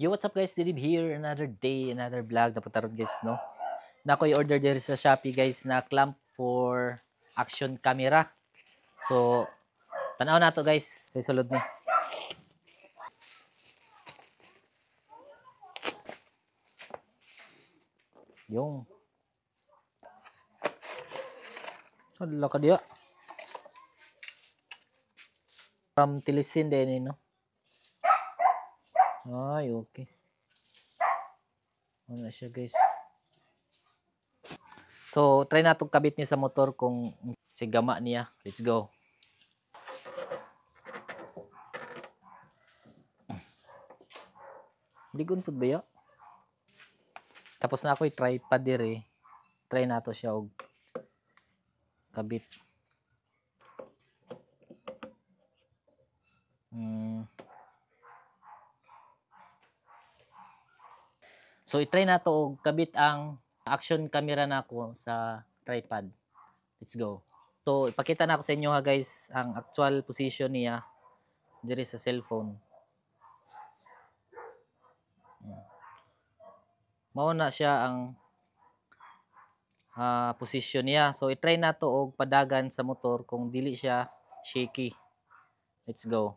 Yo, what's up guys? Dilib here. Another day, another vlog. Napataron guys, no? Na ko i-order diri sa Shopee guys na clamp for action camera. So, tanaw na to guys. Kay sulod ni. Yung. Hala ka diya. From Tilisin din eh, no? Ay, okay. Ano siya guys. So, try na itong kabit niya sa motor kung si gama niya. Let's go. Ligon pud ba ya? Tapos na ako i-tripod dire. Try na to siya og kabit. So i-try na to og kabit ang action camera nako sa tripod. Let's go. So ipakita na ako sa inyo ha guys ang actual position niya diri sa cellphone. Mao na siya ang position niya. So i-try na to og padagan sa motor kung dili siya shaky. Let's go.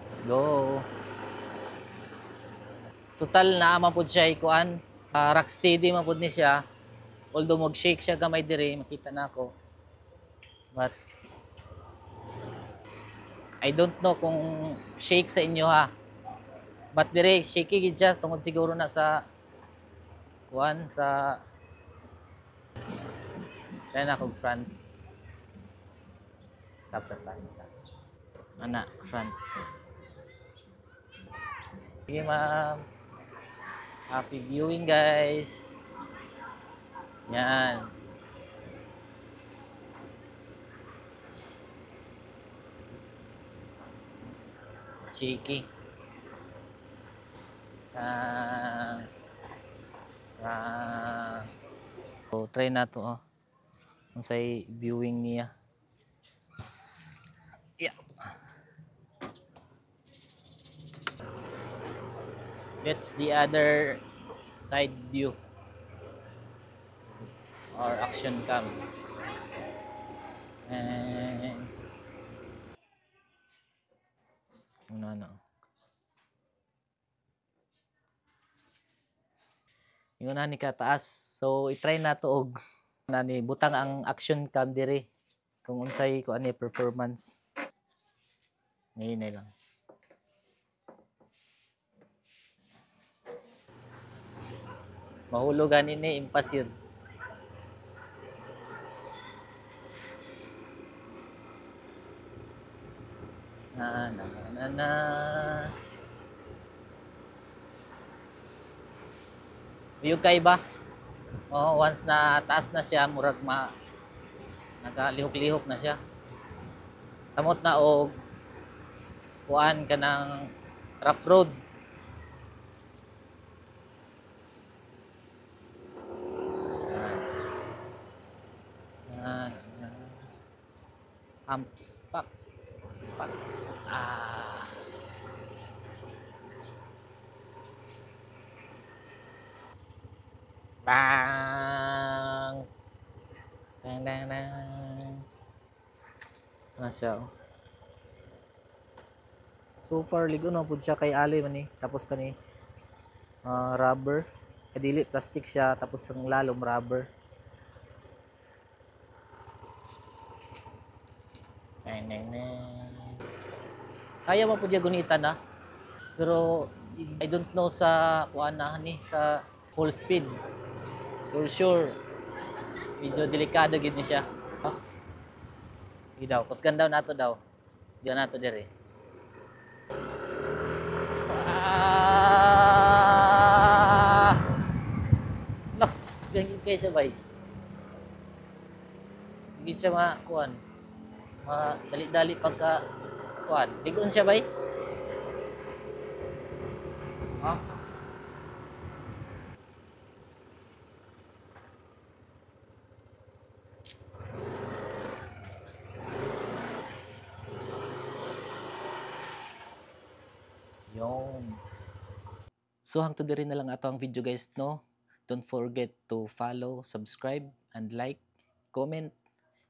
Let's go. Total na man pud siya ikuan. Rock steady man pud ni siya. Although mag-shake siya gamay diri, makita na ako. But I don't know kung shake sa inyo ha. But dire shaky gid siya tungod siguro na sa kuan sa try na kog front. Stop sa taas. Ana front. Sige ma'am. Happy viewing guys. Yan. Shaky. So, try na to oh. Unsay viewing niya. Yeah. That's the other side view or action cam. And ano na. Yung na ni kataas. So i-try na to og nani butang ang action cam diri kung unsay kuan ni performance. Ngayon na lang. Mahulog gani ni impas yun. Na na na na. Uyog kay ba? Oh, once na taas na siya, murag ma nagalihok-lihok na siya. Samot na og kuan ka ng rough road. Amps pak pak ah. Bang bang bang bang. Masya. So far ligo na pud siya kay ali man ni. Tapos kani rubber, dili plastic siya, tapos ang lalom rubber. Kaya mo pud gunitan na. Pero I don't know sa kuan na ni sa full speed. For sure medyo delikado gid ni siya. Sige daw, kusgan daw nato daw. Di nato dire. No, kusgan gid kay siya bay. Hindi siya makuan. Dali-dali pagka kuan. Ligon siya bay. Ha? Yung. So hangtod diri na lang ato ang video, guys, no. Don't forget to follow, subscribe and like, comment,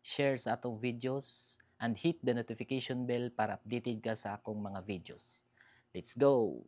share sa atong videos and hit the notification bell para updated ka sa akong mga videos. Let's go!